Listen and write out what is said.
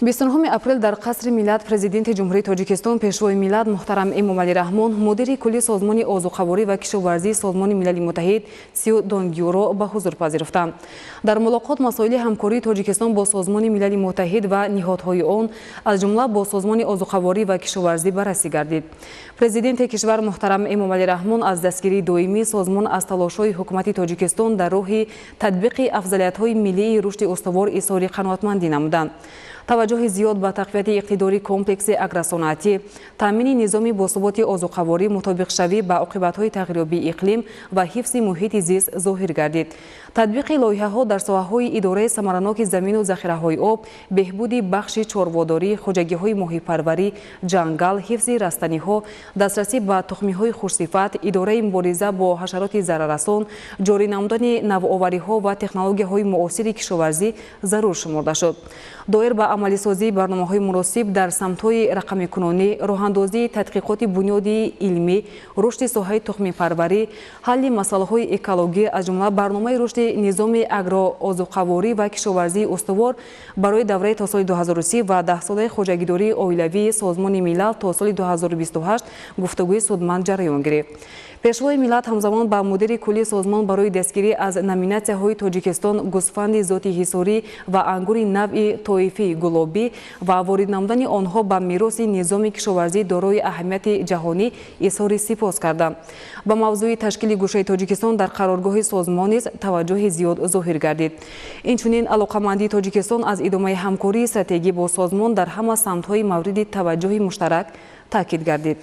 29 апрел дар Қасри Миллат Президенти Ҷумҳурии Тоҷикистон, Пешвои миллат муҳтарам Эмомалӣ Раҳмон мудири кулли Созмони озуқаворӣ ва кишоварзии Созмони Милали Муттаҳид Сю Донгюро ба ҳузур пазируфтанд. Дар мулоқот масоили ҳамкории Тоҷикистон бо Созмони Милали Муттаҳид ва ниҳодҳои он, аз ҷумла бо Созмони озуқаворӣ ва кишоварзӣ баррасӣ гардид. Президенти кишвар муҳтарам Эмомалӣ Раҳмон аз дастгирии доимии созмон аз талошҳои ҳукумати Тоҷикистон дар роҳи татбиқи афзалиятҳои миллии рушди устувор изҳори қаноатмандӣ намуданд. Таваҷҷӯҳи зиёд ба тақвияти иқтидори комплекси агросаноатӣ, таъмини низоми босуботи озуқаворӣ, мутобиқшавӣ ба оқибатҳои тағйирёбии иқлим ва ҳифзи муҳити зист зоҳир гардид. Татбиқи лоиҳаҳо дар соҳаҳои идораи самараноки замину захираҳои об, беҳбуди бахши чорводорӣ, хоҷагиҳои моҳипарварӣ, ҷангал, ҳифзи растаниҳо, дастрасӣ ба тухмиҳои хушсифат, идораи мубориза бо ҳашароти зараррасон, ҷорӣ намудани навовариҳо ва технологияҳои муосири кишоварзӣ зарур шуморда шуд. Доир ба амалисозии барномаҳои муносиб дар самтҳои рақамикунонӣ, роҳандозии тадқиқоти бунёди илмӣ, рушди соҳаи тухмипарварӣ, ҳалли масъалаҳои экологӣ, аз ҷумла барномаи рушди низоми агроозуқаворӣ ва кишоварзии устувор барои давраи то соли 2030 ва даҳсолаи хоҷагидории оилавии Созмони Милал то соли 2028 гуфтугӯи судманд ҷараён гирифт. Пешвои миллат ҳамзамон ба мудири кулли созмон барои дастгирӣ аз номинатсияҳои Тоҷикистон гӯсфанди зоти ҳисорӣ ва ангури навъи тоифии гулобӣ ва ворид намудани онҳо ба мероси низоми кишоварзӣ дорои аҳамияти ҷаҳонӣ изҳори сипос карданд. Ба мавзӯи ташкили гӯшаи Тоҷикистон дар қароргоҳи созмон низ таваҷҷӯҳи зиёд зоҳир гардид. Инчунин алоқамандии Тоҷикистон аз идомаи ҳамкории стратегӣ бо созмон дар ҳама самтҳои мавриди таваҷҷӯҳи муштарак таъкид гардид.